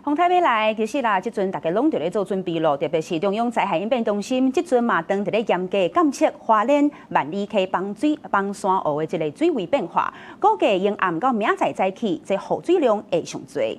風颱欲來，其實啦，這陣大家攏佇咧做準備咯，特別是中央災害應變中心，這陣嘛當佇咧嚴格監測花蓮萬里溪崩水崩山湖的這个水位變化，估計明暗到明仔載早起，這雨水量會上濟。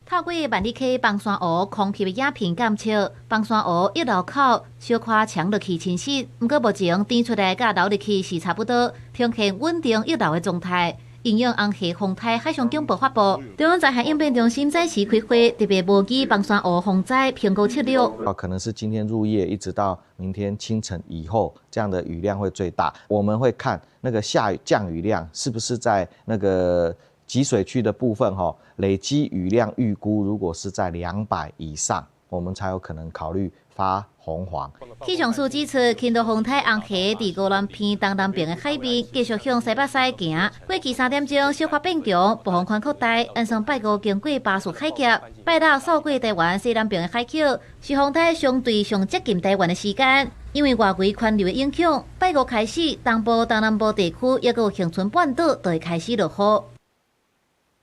透過萬里溪崩山湖空拍的影片監測，崩山湖溢流口小可沖落去侵蝕，毋過目前甜出來佮流入去是差不多，呈現穩定溢流的狀態。因應紅溪風颱海上警報發布，中央災害應變中心再次開會，特別模擬崩山湖洪災評估策略。啊，可能是今天入夜一直到明天清晨以後，這樣的雨量會最大。我們會看那個下雨降雨量是不是在那個集水區的部分，哈，累積雨量預估如果是在200以上，我們才有可能考慮發紅黃。氣象署指出，輕度風颱紅溪佇宜蘭偏東南邊的海邊，繼續向西北西行。過去3點鐘小可變強，暴風圈擴大，按算拜五經過巴士海峽，拜六掃過台灣西南邊的海域，是風颱相對上接近台灣的時間。因為外圍環流的影響，拜五開始，東部、東南部地區抑閣有恆春半島就會開始落雨。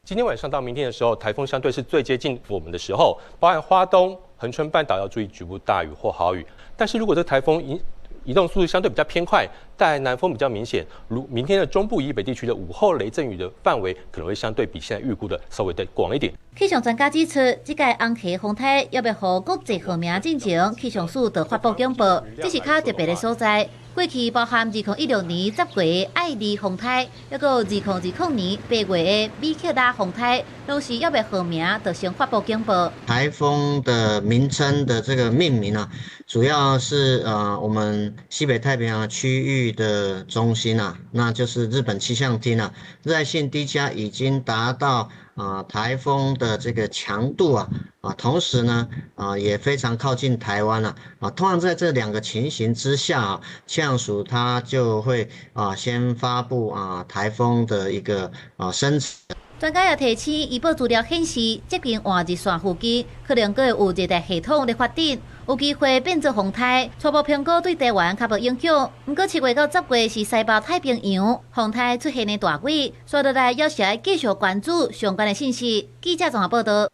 今天晚上到明天的時候，颱風相對是最接近我們的時候，包含花東、恆春半島要注意局部大雨或豪雨。但是如果這颱風移動速度相對比較偏快，帶來南風比較明顯，如明天的中部以北地區的午後雷陣雨的範圍可能會相對比現在預估的稍微的廣一點。氣象專家指出，這屆紅溪風颱猶未予國際號名進前，氣象署就發布警報，這是較特別的所在。過去包含2016年10月愛麗風颱，抑閣2020年8月的米克拉風颱，攏是猶未號名就先發布警報。颱風的名稱的這個命名啊，主要是我們西北太平洋區域的中心啊，那就是日本氣象廳啊，熱帶性低壓已經達到啊颱風的這個強度啊，同時呢也非常靠近台灣了啊。通常在這兩個情形之下啊，氣象署它就會先發布颱風的一個生成。專家也提醒，預報資料顯示，接近換日線附近可能閣會有熱帶系統咧發展，有機會變做風颱。初步評估對台灣較無影響。毋過7月到10月是西北太平洋風颱出現的大季，所以落來猶是愛繼續關注相關的信息。記者綜合報道。